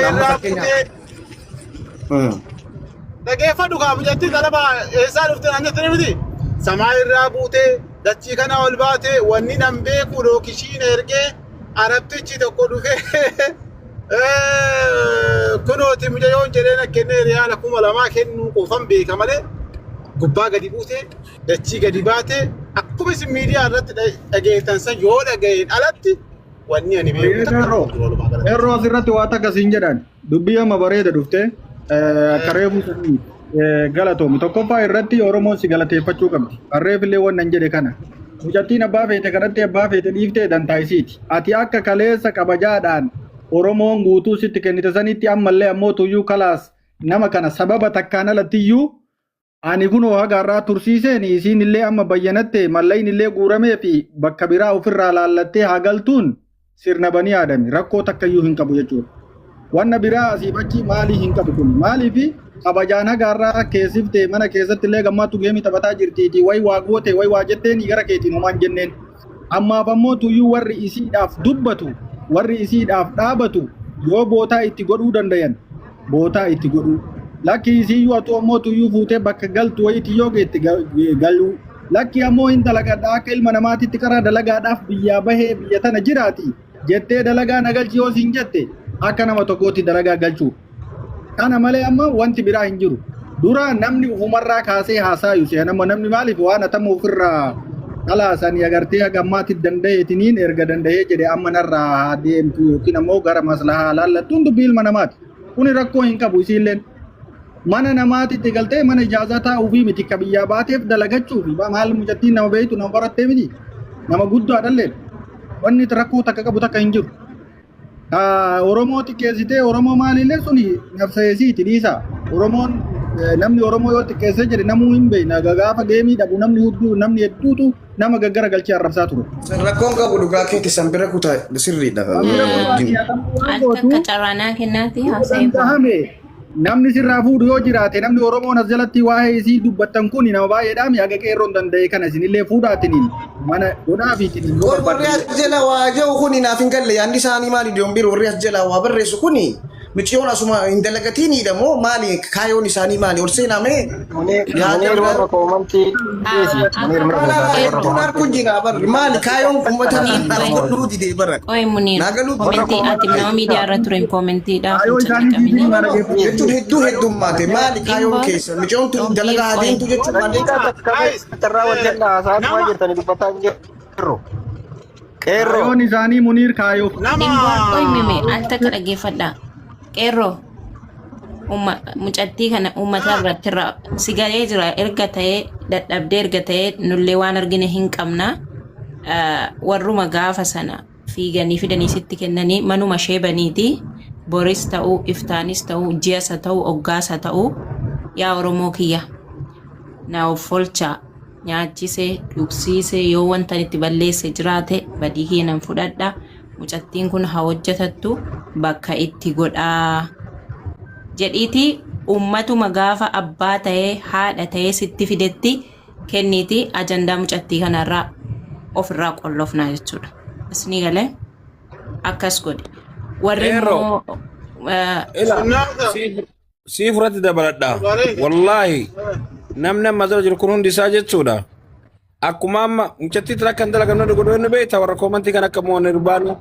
amma irraa fakkeenyaaf. buutee dhageeffadhu kaa mucattii xalaba eessaa dhufte naan jettee miti. Samaa irraa buutee dachii kana ol baatee wanni nan beeku lookishiin ergee arabtichi tokko dhufee kunooti mucayyoon jedhee na kennee riyaala 2000 kennuu qofan beeka malee gubbaa gadi buutee dachii gadi baatee akkuma isin miidiyaa irratti dhageettan san yoo dhaga'een alatti wanni ani beeku takka Qeerroo hin jiru walumaa galatti. qeerroo asirratti waa takka siin jedhan dubbii amma bareeda dhufte akka reefu sanii galatoomi tokkoffaa irratti Oromoon si galateeffachuu qabdi harreef illee wannan jedhe kana mucattiin abbaa feete kanatti abbaa feete dhiiftee dantaa isiiti ati akka kaleessa kabajaadhaan Oromoon guutuu sitti kennite sanitti ammallee ammoo tuyyuu kalaas nama kana sababa takkaan alattiyyuu ani kunoo haga har'aa tursiiseen isiin illee amma bayyanatte mallayin illee guuramee fi bakka biraa ofirraa laallattee haa galtuun sirna banii aadami rakkoo takkayyuu hin qabu jechuudha. Wanna biraa asiif achi maalii hin qabu kun maaliif kabajaan haga har'aa keessiftee mana keessatti illee gammaattu geemii taphataa jirtiiti wayi waa goote wayi waa jetteen gara keetiin homaan jenneen. Ammaaf ammoo tuyyuu warri isiidhaaf dubbatu warri isiidhaaf dhaabatu yoo bootaa itti godhuu dandayan bootaa itti godhuu. Lakki isiiyyuu atuu ammoo tuyyuu fuutee bakka galtu wayiitti yoo geette galuu. Lakki ammoo hin dalagadha akka ilma namaatitti karaa dalagaadhaaf biyyaa bahee biyya tana jiraati jettee dalagaa na galchi yoo siin jette akka nama tokkootti dalagaa galchuu. Kana malee amma wanti biraa hin jiru. Dura namni ufumarraa kaasee haasaayu se'an amma namni maaliif waan atamu ofirraa dhalaasanii agartee haga ammaatti danda'eetiniin erga danda'ee jedhe amma narraa haa deemtu yookiin ammoo gara maslahaa laallattuun dubbii ilma namaati. Kuni rakkoo hin qabu isiilleen. Mana namaatitti galtee mana ijaazaa taa'uufii miti ka biyyaa baateef dalagachuufi maal mucattiin nama beektu nama barattee miti nama guddaadhallee wanni rakkoo takka qabu takka hin jiru. Ka Oromoo xiqqeessitee Oromoo maalillee suni nafseesiiti dhiisa. Oromoon namni Oromoo yoo xiqqeessee jedhe namuu hin beekna. Gaafa geemii dhabu namni hudduu namni hedduutu nama gaggara galchee arrabsaa ture. Rakkoon qabu dhugaa keeti san bira kutaa sirriidha. San bira kutaati atamuu waan Al gootu takka carraanaa kennaati yoo haasa'ee ba'a. danda'ame namni sirraa fuudhu yoo jiraate namni Oromoon as jalatti waa'ee isii dubbattan kun nama baay'eedhaami haga qeerroon danda'e kana isinillee fuudhaatiniin mana godhaafiitiniin yoo Warri barbaaddan. as jala waa jiru kuni naaf hin galle yaadni isaanii maali diyoon warri as jala waa barreessu kuni Miciyoon asuma hin dalagatiinidha moo maali kaayoon isaanii maali ol seenaa mee Munir yaada Munir biraa warra koomantii dhiisi. Munir mirga Laa isaati warra hedduun koomantii. harku jira bar maali kaayoon uummata Munir naaf qoy godhuu didee bara qoy Munir naa galuu Warra komentii ati koomantii nama miidiyaa irra ture koomentiidhaaf Kaayoo hin isaanii cannaqamini. siitiin mana dhaggeeffatu. jechuun hedduu heddummaate maali kaayoon Dhimboon keessa miciyoon tun Dhimboon dalagaa haa qoy deemtu jechuun maal Daqiiqaa jechuudha takka mee Guys, carraa wal jala haasa'aa nama jirtanii dubbataa hin jirru. Qeerroo. Kaayoon isaanii Muniir kaayoo. nama Dhimboon qoy mime al takka dhaggeeffadhaa. Qeerroo umma mucattii kana uummata irratti irra si galee jira erga ta'ee dadhabdee erga ta'ee nullee waan argine hin qabna. Warruma gaafa sana fiiganii fidanii sitti kennanii manuma ishee baniiti. Boris ta'uu iftaanis ta'uu ji'as haa ta'uu oggaas haa ta'uu yaa Oromoo kiyya na of folchaa nyaachise dhugsiise yoo wanta itti balleesse jiraate badii kiyya nan fudhadha. Mucattiin kun haa hojjetattu bakka itti godhaa jedhiiti uummatuma gaafa abbaa ta'ee haadha ta'ee sitti fidetti kenniiti ajandaa mucattii kanarraa ofirraa qollofnaa jechuudha. Isinii galee akkas godhi. Warri Qeerroo. immoo Ila Sunnaata. siif irratti dabaladha. Waree. Wallaahi namni amma jala jiru kun hundi isaa jechuudha. Akkuma amma mucattii tana kan dalagan nu godhu inni beekta warra koomantii kan akka mo'anne barbaannu.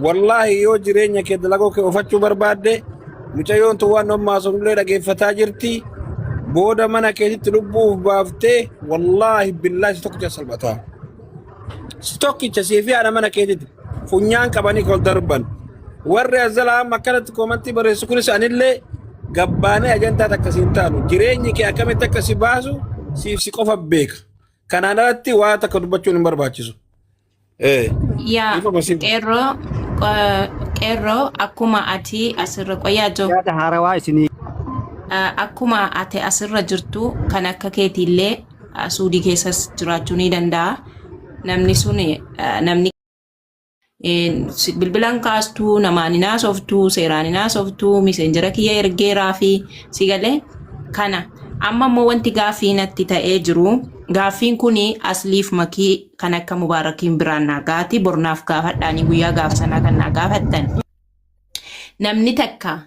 Wallaahi yoo jireenya kee dalagoo kee oofachuu barbaadde mucayyoon tun waan ammaa sunillee dhageeffataa jirti. Booda mana keetitti lubbuuf baaftee wallaahi billaahi si tokkicha salphataa. Si tokkicha siif haadha mana keetitti funyaan qabanii ol darban. Warri as jalaa amma akkanatti koomantii barreessu kunis anillee gabbaanee ajantaa takka siin taanu jireenyi kee akkamitti akka si baasu siif si qofa beeka. Kanaan alatti waa takka dubbachuun hin barbaachisu. Yaa Ifama siif. Qeerroo qeerroo akkuma ati asirra qoyaa jiru. Yaada haarawaa isinii Akkuma ati asirra jirtu kan akka keetiillee Suudii keessas jiraachuu ni danda'a. Namni sun namni bilbilan kaastuu namaan hin haasoftuu seeraan hin haasoftuu miseenjera kiyya ergeeraa fi si galee kana amma immoo wanti gaaffii natti ta'ee jiru gaaffiin kun asliif makii kan akka mubaarakiin biraan naa gaati bornaaf gaafadhaanii guyyaa gaafa sanaa kan naa gaafattan namni takka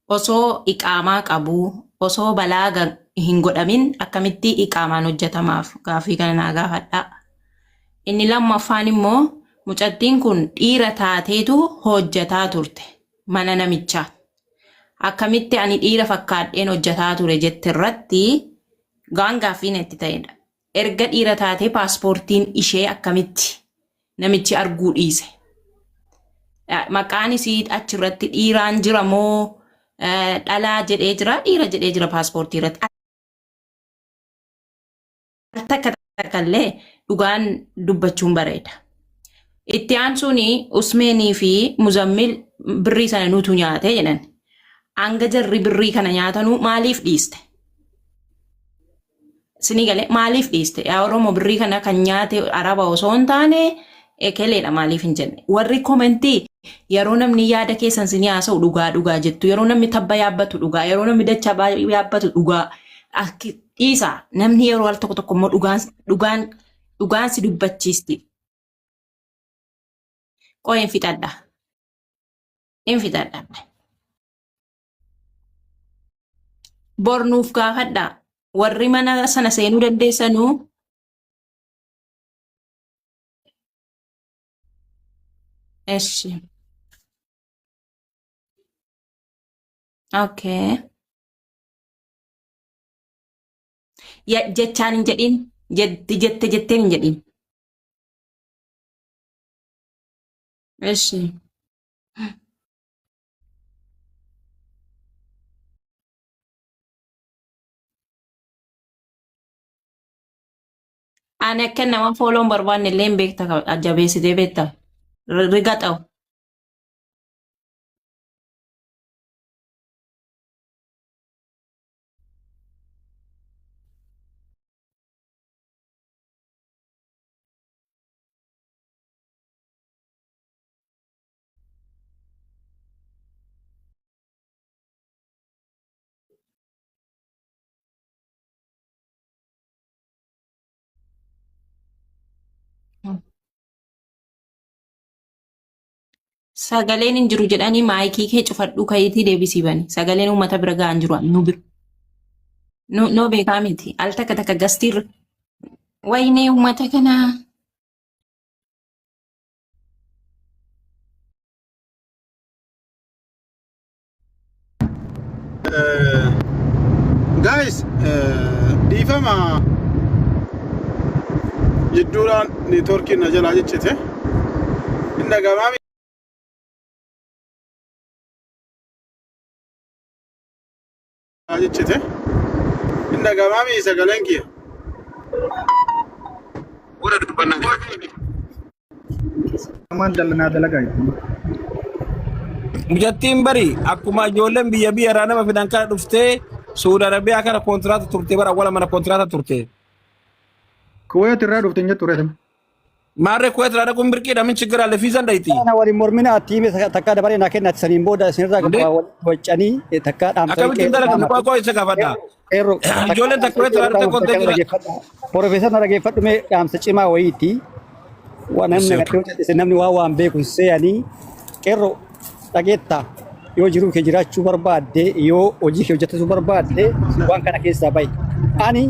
Osoo iqaamaa qabuu, osoo balaa hin godhamin akkamitti iqaamaan hojjetamaaf gaaffii kana naa gaafadhaa. Inni lammaffaan immoo mucattiin kun dhiira taateetu hojjetaa turte mana namichaa. Akkamitti ani dhiira fakkaadheen hojjetaa ture jette irratti waan gaaffiin itti ta'edha. Erga dhiira taatee paaspoortiin ishee akkamitti namichi arguu dhiise? Maqaan isii achirratti dhiiraan jira moo dhalaa jedhee jira dhiira jedhee jira paaspoortii irratti. Al takka takka illee dhugaan dubbachuun bareeda. Itti aansuun Usmeenii fi Muzammil birrii sana nutu nyaate jedhan. Hanga jarri birrii kana nyaatanuu maaliif dhiiste? Sinii galee maaliif dhiiste? Yaa Oromoo birrii kana kan nyaate araba osoo hin taane ekeleedha maaliif hin jenne? Warri komentii yeroo namni yaada keessan sinii haasa'u dhugaa dhugaa jettu yeroo namni tabba yaabbatu dhugaa yeroo namni dachaa yaabbatu dhugaa Akki dhiisa namni yeroo al tokko tokko immoo dhugaan dhugaan dhugaan si dubbachiisti. Qoy hin fixadha. Hin fixadha. Bor nuuf gaafadha. Warri mana sana seenuu dandeessanuu Eshi. Okay. Ya, jechaan hin jedhin. Jette jette jetteen hin jedhin. Eshi. Ani akka nama fooloon barbaanne illee hin beekta jabeessitee beekta. Riga ta'u. Sagaleen hin jiru jedhanii maayikii kee cufadhuu ka'iitii deebisii bani. Sagaleen uummata bira ga'an jiru nu bira. Nu nu beekaa miti. Al takka takka gastiirra. Wayinee uummata kanaa. Guys, dhiifama jidduudhaan neetwoorkiin na jalaa ciccite. Hin dhaga'amaa ciccite. Hin dhaga'amaa mii sagaleen kiyya. Booda dubbannaa. Namaan dalanaa dalagaa jechuudha. Mucattiin bari akkuma ijoolleen biyya biyya irraa nama fidan kana dhuftee Suudi Arabiyaa kana kontiraata turte bara awwala mana kontiraata turte. Kuweet irraa dhufte hin jettu reetama. Maarree Kuweet irraa dhaquun birqiidha min chiggir alle fiizan dhayti. Kana waliin mormina ati hime takka dabaree naa kenna saniin booda isinirraa Hundee wal waccanii takka dhaamsa akkamitti hin dalagamne qoy qoy isa gaafadha. qeerroo takka Ijoolleen takka dhaamsa Kuweet irraa qeerroo dhufte dhaamsa kontee takka jira. dhageeffadha. Profeesar na dhageeffadhu mee dhaamsa cimaa wayiiti. Waan namni Isee agartee hojjetese namni waan waan beeku hin seeyanii qeerroo dhageetta yoo jiruu kee jiraachuu barbaadde yoo hojii kee hojjetachuu barbaadde waan kana keessaa bahi. Ani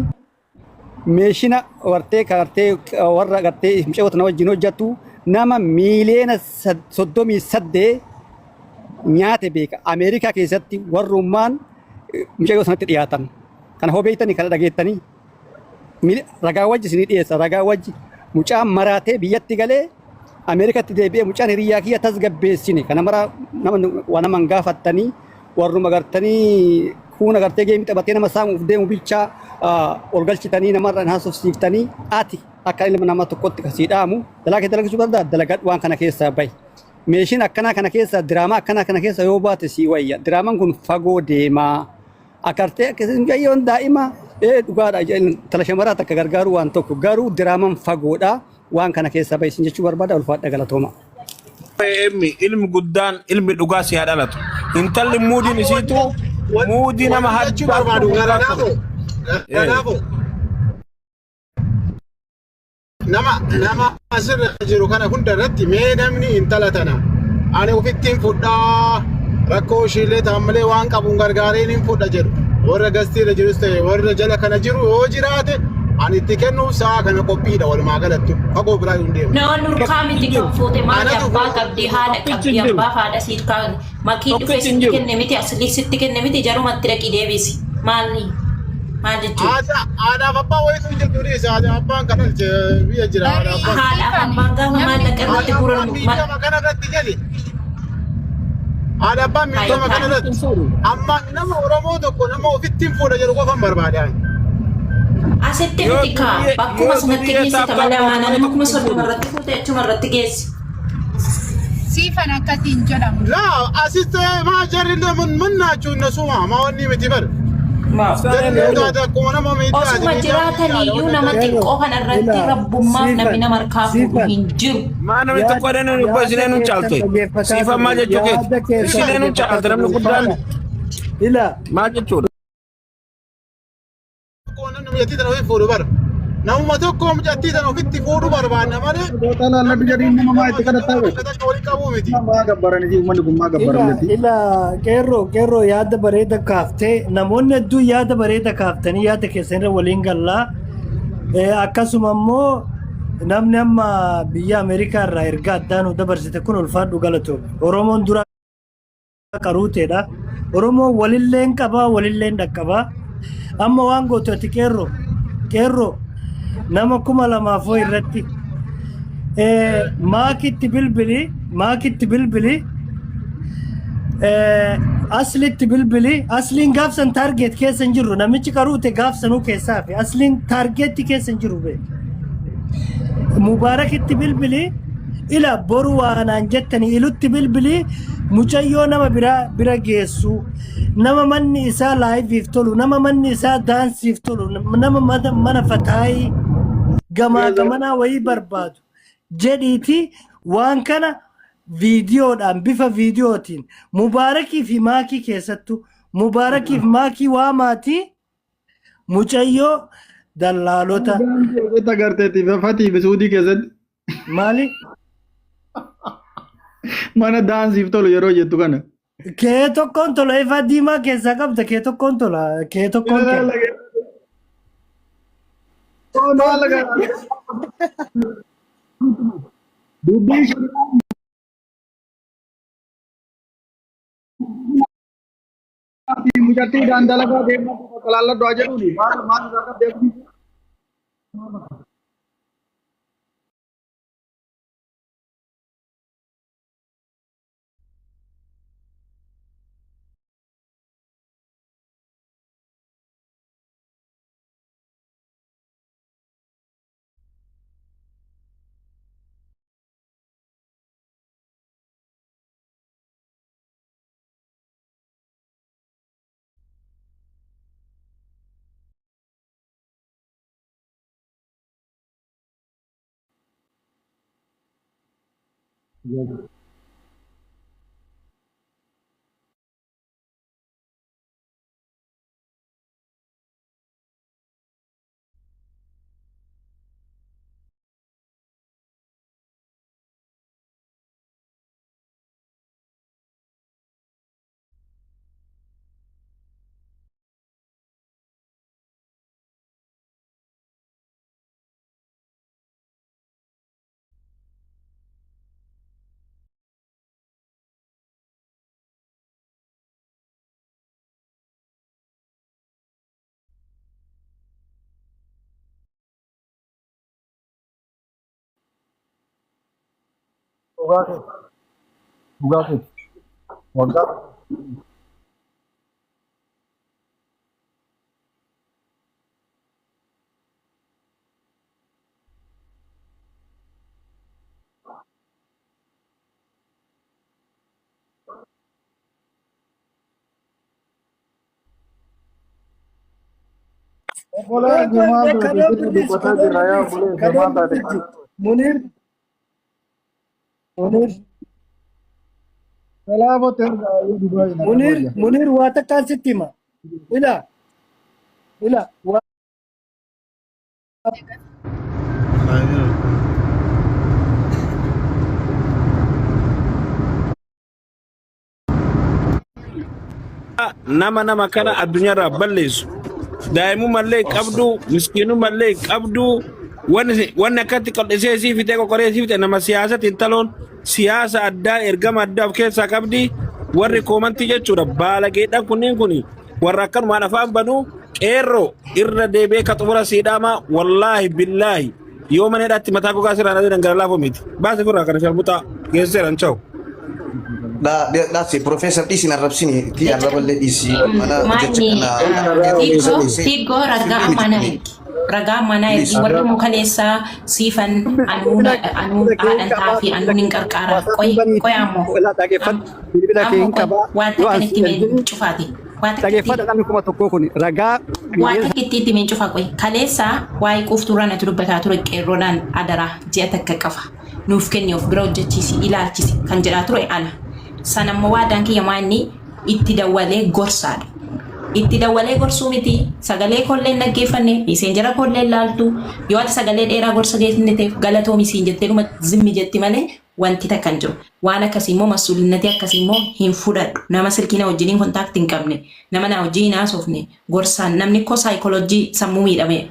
meeshina wartee kartee warra gartee mucayyoo na wajjin hojjettu nama miiliyoona 38 nyaate beeka. Ameerikaa keessatti warrummaan mucayyoo sanatti dhiyaatan. Kana hoo beektanii kana dhageettanii ragaa wajji isinii dhiyeessa ragaa wajji mucaan maraatee biyyatti galee Ameerikatti deebi'ee mucaan hiriyyaa kiyya tasgabbeessine kana mara nama waa nama hin gaafattanii warruma gartanii kuun agartee geemii taphatee nama saamuuf deemu bichaa ol galchitanii namarra hin haasofsiiftanii ati akka ilma nama tokkotti kasii dhaamu dalaa kee dalagachuu barbaadda dalagadhu waan kana keessaa bahi. Meeshiin akkanaa kana keessa diraamaa akkanaa kana keessa yoo baate sii wayya diraamaan kun fagoo deemaa. Akartee akkasii mucayyoon daa'ima ee dhugaadha intala shamaraa takka gargaaruu waan tokko garuu diraamaan fagoodha waan kana keessaa bahi isin jechuu barbaada ulfaadha galatooma. Ilmi ilmi guddaan ilmi dhugaa si haa dhalatu. Intalli muudiin Amma isiitu wanni muudii nama wanni jechuu haddaatu barbaadu dhugaa garanaafo qabu. garanaafo nama nama asirra jiru kana hunda irratti mee namni intala tana ani ofittiin fudhaa Rakkoo ishiillee ta'an malee waan qabuun gargaareen hin fudha jedhu. Warra gastiirra jirus ta'e warra jala kana jiru yoo jiraate ani itti kennuuf sa'a kana qophiidha walumaa galattu. Fagoo biraa hin deemu. No, nurkaa miti kan fuute maali Anatu abbaa fuudhe. qabdi haadha Tokkichi qabdi hin jiru. abbaa haadha siit kaan makii dhufee Tokkichi hin sitti jiru. kenne miti aslii sitti kenne miti jarumatti dhaqii deebisi maali maal jechuudha Haadha haadhaaf abbaa wayitu hin jirtu dhiisa. Haadhaaf abbaan kan dhalche biyya jira. Barri Haadhaaf abbaan. haadhaaf siifani abbaan gaafa namni maallaqa kuma irratti Haadha guuran abbaan miidhama kana irratti jedhi. Haadha abbaan miidhama kana haayyaa irratti. Amma nama Oromoo tokko nama ofitti hin fuudha jedhu qofan barbaada. asitti Yoo miti kaa duriyyee bakkuma yoo sanatti duriyyee geessita taaptaa malee goote amaanaa malee nama tokko kuma hin soddoma fuudhu. irratti fuute achuma irratti geessi. siifan akkasiin jedhamu. Laa asitti maa jarri illee mun naachuun nasuma maa wanni miti bar. Ibsaan Jarri eenyu illee eenyu? taate akkuma nama miidhaati Osuma miidhaa jiraatan miidhaadha iyyuu wanni nama ta'eef. Qeerroo, xiqqoo kana irratti ila rabbummaaf namni siifan, nama harkaa fuudhu siifan. hin jiru. Maa namni tokko Yaada adeen nu yaada isin eenyu keessan caalte? dhaggeeffataa Siifan maal turre. jechuu keeti? Yaada keessan Isin eenyu dhaggeeffataa caalte turre. namni guddaan Ulfaadha. Ila maal jechuudha? Tokko namni mucattii tana ofitti fuudhu bara. Namuma tokko mucattii tana ofitti fuudhu barbaanna malee Xalaan laddu namni jedhiin kun nama maa nama itti kadhattaa nama beeku. takka takka walitti qabuu miti. Maa gabbaranii uummanni kun maa gabbaran ila jetti. ila qeerroo qeerroo yaada bareeda kaaftee namoonni hedduun yaada bareeda kaaftanii yaada keessan irra waliin gallaa. Akkasuma immoo namni amma biyya Ameerikaa irraa ergaa addaa nu dabarsite kun ulfaadhu galatoomi. Oromoon dura qaruuteedha. Oromoon walilleen qabaa walilleen dhaqqabaa. Amma waan gootu ati qeerroo qeerroo nama 2000 hoo irratti maakitti bilbili maakitti bilbili aslitti bilbili asliin gaafsan taargeet keessa hin jirru namichi qaruute gaafsanuu keessaa fi asliin taargeetti keessa hin jiru beek. Mubaarakitti bilbili ila boru waanaan jettanii ilutti bilbili mucayyoo nama biraa bira geessu nama manni isaa laayiviif tolu nama manni isaa daansiif tolu nama mana fataayii gamaa gamanaa wayii barbaadu jedhiiti waan kana viidiyoodhaan bifa viidiyootiin Mubaarakii fi maakii keessattu Mubaarakii fi maakii waamaatii mucayyoo dallaalota Keessatti agarteetti fatii fi suudii keessatti maali mana daansiif tolu yeroo jettu kana. Kee tokkoon tola ifaa diimaa keessaa qabda kee tokkoon tola kee tokkoon tola. Dubbii mucattiidhaan dalagaa deemaa bakka laalladhu haa jedhuuni maal maal irraa qabdee Dhugaa keeti. Dhugaa keeti. Waggaa Obbolaan kee maal taate Kadoo sirri birris dubbataa kadoo jirra yaa birris obboleessa kadoo maal taate? birris Munir Munir Salaamoti erga ayyuu Dubaay na Munir kabaja. Munir waa takkaan sitti hima. Ila ila waa Nama nama kana addunyaarraa balleessu. Daa'imummallee hin qabdu, miskiinummallee hin qabdu. Wanni wanni akkatti qal'isee isii fixee qoqoree isii fixe nama siyaasatti intaloon siyaasa addaa ergama addaa of keessaa qabdi. Warri koomantii jechuudha baalageedhaan kunniin kun warra akkanumaan afaan banuu qeerroo irra deebi'ee ka xumura siidhaama wallaahi billaahi yoo mana hidhaatti mataa gogaa sirraan adeeman gara laafoo miti. Baasi firraa kana sharmuxaa geesseera hin Dhaabsi Profeesar dhiisi hin arrabsini itti arraballee dhiisi mana jecha Maanni kana Tiikoo tiikoo ragaa mana ergi. Ragaa mana ergi warri mukaleessaa siifan anuun anuun haadhan ta'a fi anuun hin qarqaara. Qoy qoy ammoo. Dhaggeeffadhu bilbila kee Ammoo hin qoy qabaa waan yoo takka an itti si mee ergin cufaati. Waan takka itti dhaggeeffadha namni 1000 kun ragaa Waa takka itti itti mee cufaa qoy. Kaleessa waa'ee quuftuurraa natti dubbataa ture qeerroodhaan adaraa ji'a takka qafa. Nuuf kenni of bira hojjechiisi ilaalchisi kan jedhaa ture ana. Sanammoo waadaan kiyya maa inni itti dawwalee gorsaadha. Itti dawwalee gorsuu miti sagalee koollee hin dhaggeeffanne miiseenjara koollee hin laaltu yoo ati sagalee dheeraa gorsa kenniteef galatoomi siin jettee dhuma zimmi jetti malee wanti takka hin jiru. Waan akkasii immoo masuulinnatii akkasii immoo hin fudhadhu. Nama silkii na wajjiniin kontaaktii hin qabne nama na wajjin hin haasofne gorsaan namni koo saayikooloojii sammuu miidhame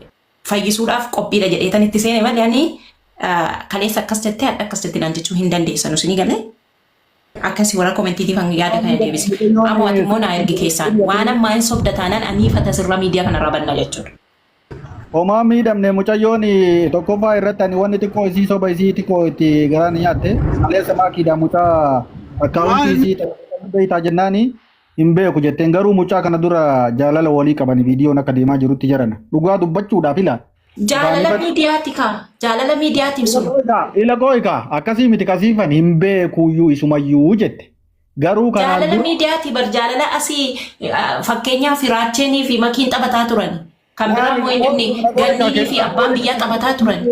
fayyisuudhaaf qophiidha jedheetan itti seene malee ani kaleessa akkas jettee hadha akkas jettee naan jechuu hin dandeessanu isinii galee. Akkasii warra komentiitiif hanga yaada kana deebise. Ammoo ati immoo naa ergi keessaan waan ammaa hin sobda taanaan anii fata sirra miidiyaa kanarraa banna jechuudha. Homaa miidhamne mucayyoon tokkoffaa irratti ani wanni xiqqoo isii soba isii xiqqoo itti garaan nyaatte kaleessa maakiidha mucaa akkaawuntii isii beektaa jennaani hin beeku jetteen garuu mucaa kana dura jaalala walii qabani viidiyoon akka deemaa jirutti jarana dhugaa dubbachuudhaaf ila Jaalala miidiyaati kaa. Jaalala miidiyaatiif sun. ila gooyka akkasii miti kasiifan hin beekuyyuu isumayyuu jette garuu kanaan Jaalala dura miidiyaati bar jaalala asii fakkeenyaaf Raacheenii fi Makiin taphataa turan. Kan biraa immoo eenyuun Ganniinii fi abbaan biyyaa taphataa turan.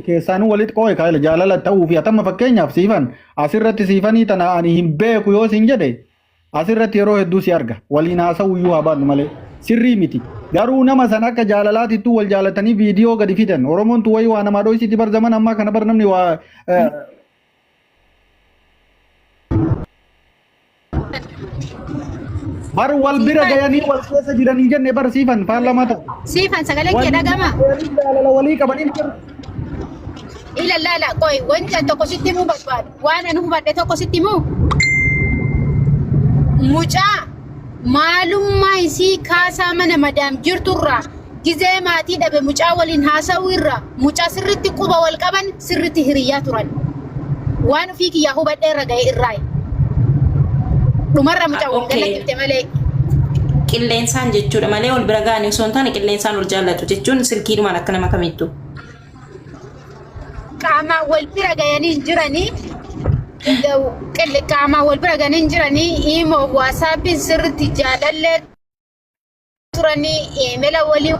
Keessaanuu walitti qoo'e kaa'ela jaalala ta'uu fi atamma fakkeenyaaf siifan asirratti siifanii tana ani hin beeku yoo siin jedhe asirratti yeroo hedduu si arga waliin haasa'u iyyuu haa baannu malee sirrii miti garuu nama san akka jaalalaatittuu wal jaalatanii viidiyoo gadi fidan Oromoon tu wayii waa namaa dhoysiti bar zaman ammaa kana bar namni waa bar wal bira gayanii wal keessa jiran hin jenne bar siifan faallama ta'u. Siifan sagaleen kee dhagama. Jaalala walii qabanii Ila laala qoy wanti an tokko sitti himuu barbaadu waan an hubadhe tokko sitti himuu mucaa maalummaa isii kaasaa mana madaam jirturraa gizee maatii dhabe mucaa waliin haasa'uu irraa mucaa sirritti quba wal qaban sirritti hiriyyaa turan waan ofii kiyyaa hubadhe irra ga'e irraa dhumarra mucaa wal gallakkifte malee. Qilleensaan jechuudha malee wal bira ga'anii osoo hin taane qilleensaan wal jaallatu jechuun silkiidhumaan akka nama kamittu. Qaamaan wal bira gayanii hin jiranii qaamaan wal bira gayanii hin jiranii imoo waasaappiin sirriitti jaalallee turanii iimela walii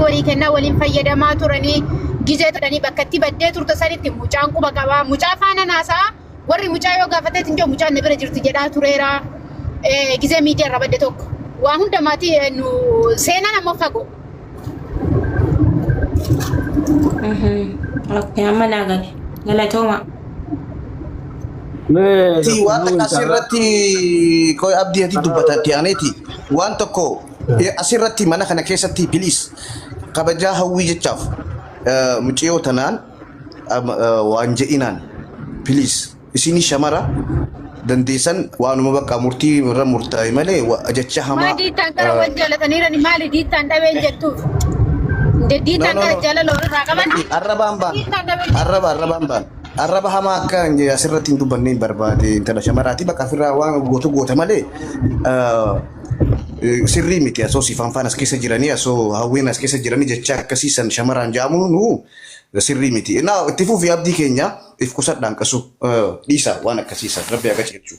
walii kennaa waliin fayyadamaa turanii gizee turanii bakka itti baddee turte sanitti mucaan quba qabaa mucaa faana naasaa warri mucaa yoo gaafatee hin jiru mucaan na bira jirti jedhaa tureera gizee miidiyaa irra badde tokko waa hunda maatii nu seenaan ammoo fagoo. Okay, amma naa gale. Galatooma. Mee Ti waan Dr. takka asirratti qoy abdii ati dubbatatti aneeti waan tokko asirratti mana kana keessatti please kabajaa hawwii jechaaf mucayyoo tanaan waan je'inaan please isinii shamara dandeessan waanuma bakka murtii irra murtaa'e malee jecha hamaa Maa diittaan qara wal jaalataniirani maali diittaan dhabeen jettuuf? No Diittaan no qara no jaalala ofirraa qaban? Arrabaan baan Diittaan dhabeen arraba arrabaan baan arraba hamaa akka asirratti hin dubbanne hin barbaade intala shamaraati bakka ofirraa waan gootu goota malee sirrii miti asoo siifaan faan as keessa jiranii asoo hawwiin as keessa jiranii jecha akkasii san shamaraan jaamuun nu sirrii miti. Naa itti fufi abdii keenya if qusadhaan qasu dhiisa waan akkasii san rabbi akka ceechu.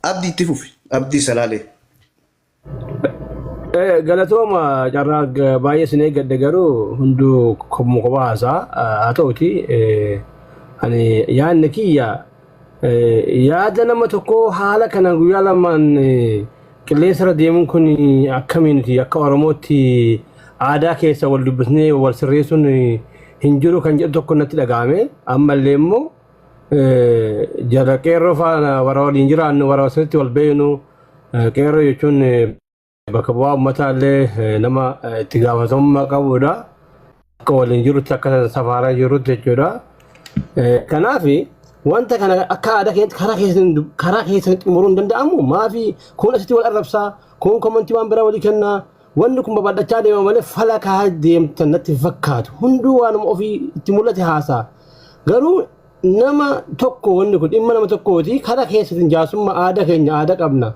Abdii itti fufi abdii salaalee. Galatooma carraa baay'ee isin eeggadhe garuu hunduu kopuma kophaa haasaa haa ta'uti ani yaadni kiyya yaada nama tokkoo haala kana guyyaa lamaan qilleensa irra deemuun kun akkamiin nuti akka Oromootti aadaa keessa wal dubbisnee wal sirreessuun hin jiru kan jedhu tokko natti dhaga'ame ammallee immoo jara qeerroo faana warra waliin jiraannu warra sirriitti wal beeknu Qeerroo jechuun bakka bu'aa uummataa illee nama itti gaafatamummaa qabudha. Akka waliin jirutti akka safaaraa jirutti jechuudha. Kanaaf wanta kana akka aadaa keenyatti karaa keessan xumuruu hin danda'amu. Maafi kun asitti wal arrabsaa, kun comment waan biraa walii kennaa. Wanni kun babal'achaa deema malee falakaa deemtan natti hin fakkaatu. Hunduu waanuma ofii itti mul'ate haasaa. Garuu nama tokko wanni kun dhimma nama tokkooti karaa keessatiin jaasummaa aadaa keenya aadaa qabna.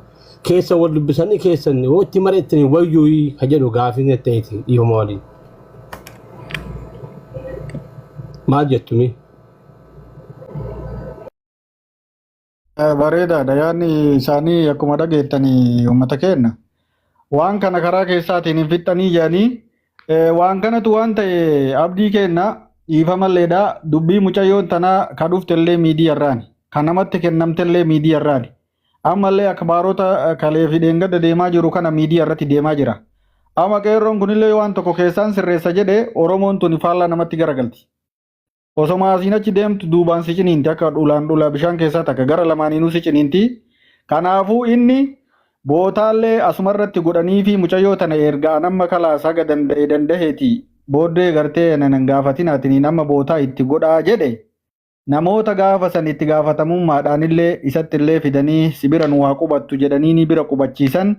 Keessa wal dubbisanii keessan yoo itti mari'attanii wayyuu ka jedhu gaafii ta'eeti dhiifama waliin. Maal jettumi? Bareedaadha. Yaadni isaanii akkuma dhageettanii uummata keenya. Waan kana karaa keessaatiin hin fixxanii jedhanii waan kanatu waan ta'e abdii kenna dhiifamalleedha. Dubbii mucayyoon tanaa ka dhuftellee miidiyaarraani. Kan namatti kennamtellee miidiyaarraani. Ammallee akbaarota kalee fi dheengadda deemaa jiru kana miidiyaa irratti deemaa jira. Amma qeerroon kunillee waan tokko keessaan sirreessa jedhe Oromoon tuni faallaa namatti garagalti. Osoma asiin achi deemtu duubaan si ciniinti akka dhulaan dhulaa bishaan keessaa takka gara lamaaniinuu si ciniinti. Kanaafuu inni bootaallee asumarratti godhanii fi mucayyoo tana ergaa nama kalaas haga danda'e danda'eeti booddee gartee nan gaafatin atiniin amma bootaa itti godhaa jedhe namoota gaafa san itti gaafatamummaadhaan illee isatti illee fidanii si bira nu haa qubattu jedhanii ni bira qubachiisan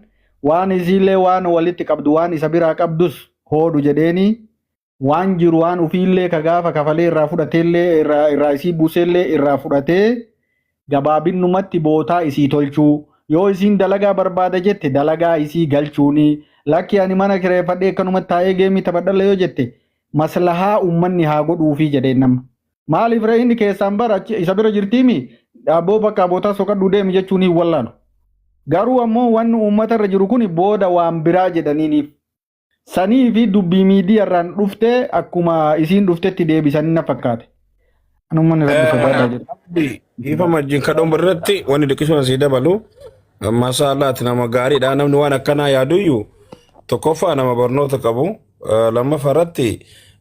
waan isiillee waan walitti qabdu waan isa biraa qabdus hoodhu jedheeni waan jiru waan ufiillee ka gaafa kafalee irraa fudhateellee irraa isii buuseellee irraa fudhatee gabaabinnumatti bootaa isii tolchuu yoo isiin dalagaa barbaada jette dalagaa isii galchuuni lakki ani mana kireeffadhee akkanumatti taa'ee game taphadhalle yoo jette maslahaa uummanni haa godhuufii jedheen nama. Maaliif ree inni keessaan bara achi isa bira jirtiimi abboo bakka bootaa soqadhuu deemi jechuun hin wallaalu. Garuu ammoo wanni uummata irra jiru kun booda waan biraa jedhaniiniif. Sanii fi dubbii miidiyaarraan dhuftee akkuma isiin dhuftetti deebisanii na fakkaate. Anummaan rabbi sodaadhaa jedha. Dhiifama wajjin kadhuun irratti wanni dhiqisuun asii dabalu masaalaati nama gaariidha namni waan akkanaa yaaduyyuu tokkoffaa nama barnoota qabu lammaffaa irratti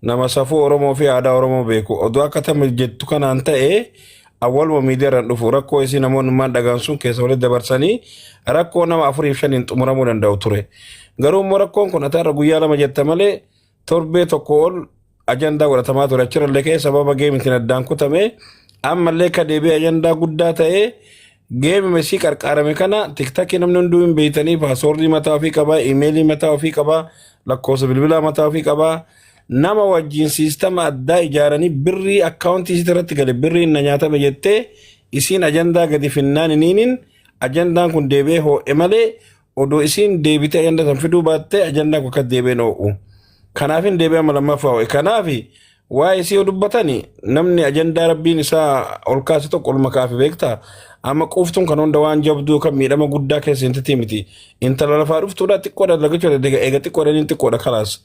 nama safuu Oromoo fi aadaa Oromoo beeku oduu akka tama jettu kanaan ta'e awwaluma miidiyaarraan dhufu rakkoo isii namoonni maan dhagaan sun keessa walitti dabarsanii rakkoo nama afurii fi shaniin xumuramuu danda'u ture. Garuu immoo rakkoon kun ati har'a guyyaa 2 jetta malee torbee tokko ol ajandaa godhatamaa ture achirrallee keessa sababa gameitiin addaan kutame ammallee ka deebi'ee ajandaa guddaa ta'ee game mesii qarqaarame kana TikTokii namni hunduu hin beeytanii passwordii mataa ofii qabaa, emailii mataa ofii qabaa, lakkoofsa bilbilaa mataa ofii qabaa. Nama wajjin systema addaa ijaaranii birrii accountii isiit irratti gale birriin na nyaatame jettee isiin ajandaa gadi finnaan iniinin ajandaan kun deebi'ee hoo'e malee odoo isiin deebitee ajandaa san fiduu baattee ajandaan kun akka deebi'een hoo'u. Kanaaf hin deebi'ee amma lammaffaa hoo'e. Kanaaf waa'ee isii yoo dubbatani namni ajandaa rabbiin isaa ol kaase tokko olma kaafe beektaa. Amma quuftuun kan hunda waan jabduu kan miidhama guddaa keessa hin titi miti. Intala lafaa dhuftuudha xiqqoodha dalagachuu dandeetti eega xiqqoodha inni xiqqoodha kalaas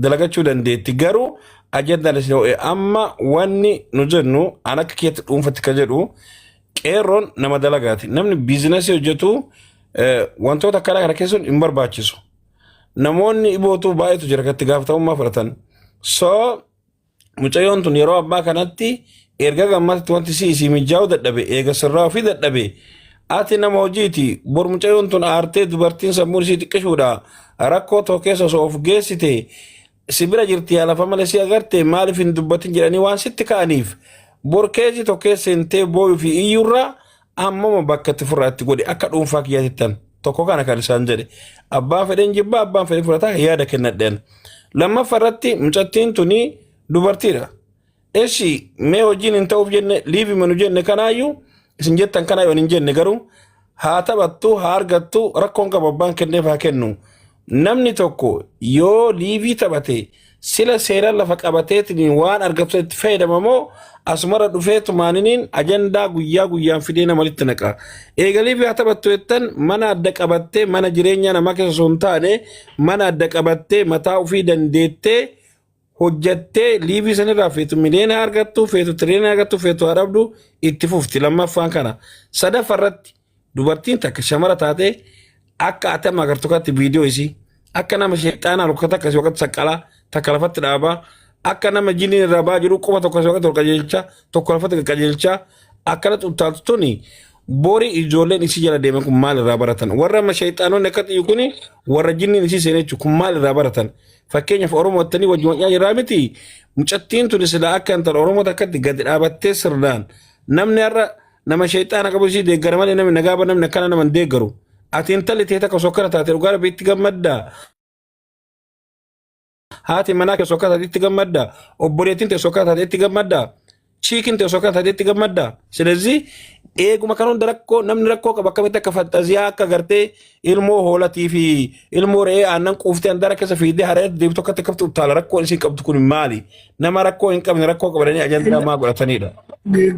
dalagachuu dandeetti garuu ajandaan isin ho'e amma wanni nu jennu an akka keetti dhuunfatti ka jedhu qeerroon nama dalagaati. Namni businessii hojjetu wantoota akkanaa kana keessuun hin barbaachisu. Namoonni ibootu baay'eetu jira kan itti gaafatamummaa fudhatan. So mucayyoon tun yeroo ammaa kanatti erga gammatti wanti si isii mijaa'uu dadhabe eega sirraa ofii dadhabe ati nama hojiiti bor mucayyoon tun aartee dubartiin sammuun isii xiqqishuudha rakkoo tokko keessa osoo of geessite si bira jirti yaa lafa malee si agarte maaliif hin dubbatin jedhanii waan sitti ka'aniif bor keessi tokko keessa seentee booyuu fi iyyuurraa ammuma bakka itti furraa itti godhe akka dhuunfaa kiyyaatittan tokko kana kan isaan jedhe abbaan fedhen jibbaa abbaan fedhen fudhataa yaada kennadheen lammaffaa irratti mucattiin tuni dubartiidha. Eshi mee hojiin hin ta'uuf jenne live manu jenne kanaayyuu isin jettan kanaayyuu hin jenne garuu haa taphattu haa argattu rakkoon qabu abbaan kenneef haa kennu. Namni tokko yoo live taphate sila seeraan lafa qabateetiin waan argatu itti fayyadama moo asumarra dhufee tumaaniniin ajandaa guyyaa guyyaan fidee nama walitti naqa. Eega live haa taphattu jettan mana adda qabattee mana jireenyaa namaa keessa osoo hin taane mana adda qabattee mataa ofii dandeettee hojjattee live sanirraa feetu miliyoona argattu feetu tiriyoona argattu feetu haa dhabdu itti fufti lammaffaan kana sadaffaa irratti dubartiin takka shamara taatee akka ati amma agartu kanatti viidiyoo isii akka nama sheexaanaa luka takka si waqatti saqqalaa takka lafatti dhaabaa akka nama jiniin irraa ba'aa jiru quba tokko si waqatti ol qajeelchaa tokko lafatti qajeelchaa akkana xuttaaltu tuni Bori ijoolleen isii jala deeman kun maal irraa baratan? Warra amma shayxaanonni akka xiyyu kuni warra jinniin isii seenee jechuudha kun maal irraa baratan? Fakkeenyaaf Oromoo attanii wajjin waqaa jirraa miti. Mucattiin tuni silaa akka intala Oromoo takkatti gadi dhaabattee sirnaan namni har'a nama shayxaana qabu isii deeggara malee namni nagaa ba namni akkana nama hin deeggaru. Ati intalli tee takka osoo akkana taate dhugaa rabbi itti gammaddaa. Haati manaa kee osoo akkana taate itti gammaddaa. Obboleettiin tee osoo akkana taate itti gammaddaa. Chiikin tee osoo akkana taate itti gammaddaa. Silazii eeguma kan hunda rakkoo namni rakkoo qabu akkamitti akka fanxaziyaa akka gartee ilmoo hoolatii fi ilmoo re'ee aannan quuftee handaara keessa fiiddee haree deemtu akkatti akkamitti uttaala rakkoon isin qabdu kun maali? Nama rakkoo hin qabne rakkoo qabatanii ajandaa maa godhatanidha.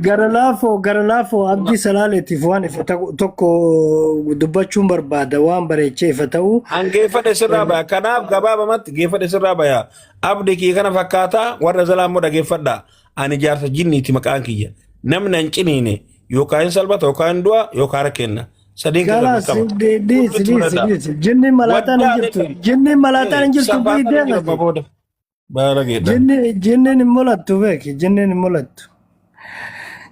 Gara laafoo gara laafoo abdii salaaleetiif waan ifa ta'u tokko dubbachuun barbaada waan bareechee ifa ta'u. An geeffadhe sirraa baya. Kanaaf gabaabamatti geeffadhe sirraa baya. Abdi kiyya kana fakkaataa warra zalaa immoo dhageeffadha. Ani jaarsa jinniiti maqaan kiyya. Namni an ciniine yookaan hin salphata yookaan hin du'a yookaan rakkenna. Sadiin keessa Kalaas dirqama. dhiisi Hundi dhiisi fudhadha. dhiisi. Jinniin malaataan hin Waddaa jirtu. Jinniin malaataan hin jirtu bu'ii safaataan hin jiru deemati. amma booda. Baalageedha. Jinni jinniin hin mul'attu beeki. Jinniin hin mul'attu.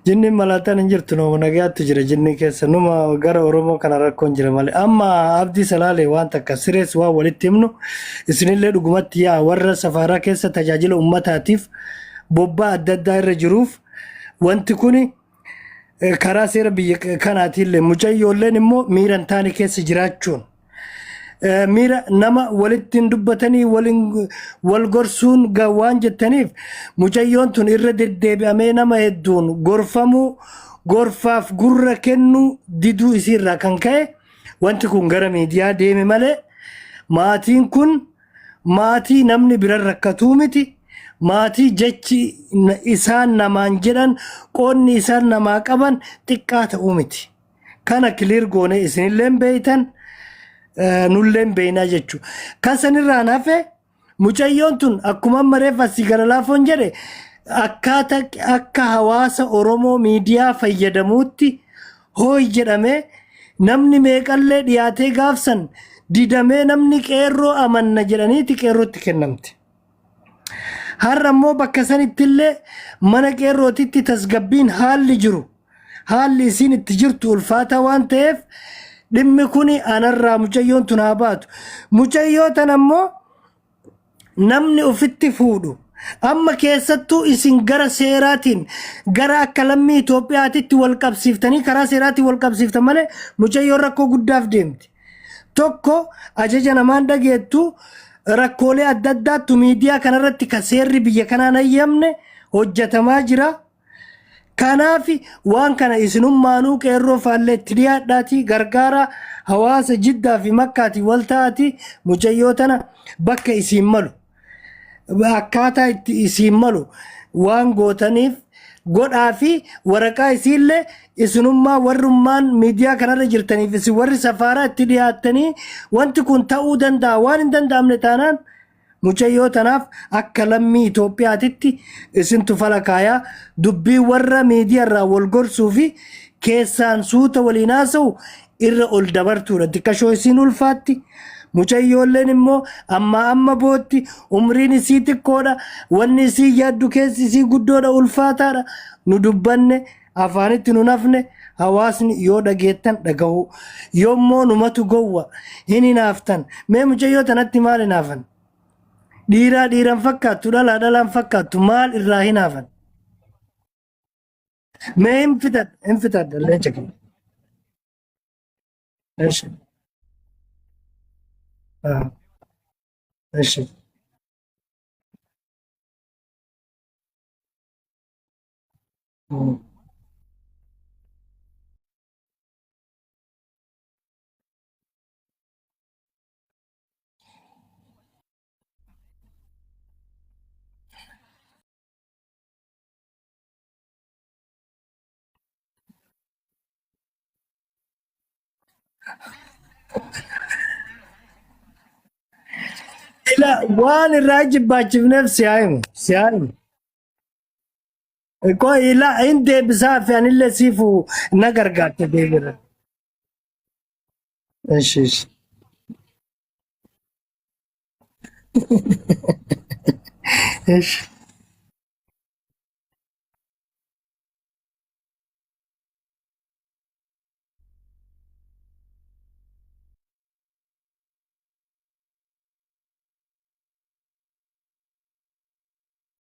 Jinniin malaataan hin jirtu numa nagayaattu jira jinnii keessa numa gara Oromoo kana rakkoon jira malee. Amma Abdii Salaalee waan takka sirees waan walitti himnu isinillee dhugumatti yaa warra safaaraa keessa tajaajila ummataatiif bobbaa adda addaa irra jiruuf wanti kuni karaa seera biyya kanaatiillee mucayyoolleen immoo miira hin taane keessa jiraachuun miira nama walitti hin dubbatanii waliin wal gorsuun waan jettaniif mucayyoon tun irra deddeebi'amee nama hedduun gorfamuu gorfaaf gurra kennuu diduu isiirraa kan ka'e wanti kun gara miidiyaa deeme malee maatiin kun maatii namni bira rakkatuu miti maatii jechi isaan namaan jedhan qoonni isaan namaa qaban xiqqaa ta'uu miti. Kana clear goone isinilleen beeytan nulleen beeynaa jechuudha. Kan sanirraan hafe mucayyoon tun akkuma amma reef asii gara laafoon jedhe akkaata akka hawaasa Oromoo miidiyaa fayyadamuutti hooy jedhamee namni meeqallee dhiyaatee gaafsan didamee namni qeerroo amanna jedhaniiti qeerrootti kennamte. Har'a immoo bakka sanittillee mana qeerrootitti tasgabbiin haalli jiru haalli isiin itti jirtu ulfaataa waan ta'eef dhimmi kun anarraa mucayyoon tun haa baatu. Mucayyoo tana immoo namni ofitti fuudhu amma keessattuu isin gara seeraatiin gara akka lammii Itoophiyaatitti wal qabsiiftanii karaa seeraatiin wal qabsiiftan malee mucayyoon rakkoo guddaaf deemti. Tokko ajaja namaan dhageettu rakkoolee adda addaattu miidiyaa kanarratti kan seerri biyya kanaan hayyamne hojjetamaa jira. Kanaaf waan kana isinummaanuu qeerroo faallee itti dhiyaadhaatii gargaara hawaasa Jiddaa fi Makkaatii wal ta'aatii mucayyoo tana bakka isiin malu akkaataa itti isiin malu waan gootaniif godhaa fi waraqaa isiillee isinummaa warrummaan miidiyaa kanarra jirtaniif isin warri safaaraa itti dhiyaattanii wanti kun ta'uu danda'a waan hin danda'amne taanaan Mucayyoo tanaaf akka lammii Itoophiyaatitti isintu fala kaayaa dubbii warra miidiyaarraa wal gorsuu fi keessaan suuta waliin haasa'u irra ol dabartuudha. Xiqqashoo isiin ulfaatti. Mucayyoolleen immoo ammaa amma bootti umriin isii xiqqoodha. Wanni isii yaaddu keessi isii guddoodha ulfaataadha. Nu dubbanne afaanitti nu nafne hawaasni yoo dhageettan dhagahuu yoommoo numatu gowwa hin hinaaftan mee mucayyoo tanatti maal hinaafan dhiiraa dhiiran fakkaattu dhalaa dhalaan fakkaattu maal irraa hinaafan mee hin fixadha hin fixadha leenca kiyya. Eshi. Ah, eshi. Ila waan irraa jibbaachifneef si haa himu si haa himu. Qoy ila hin deebisaa fi anillee siifu na gargaarte deebira. Eshi eshi. Eshi.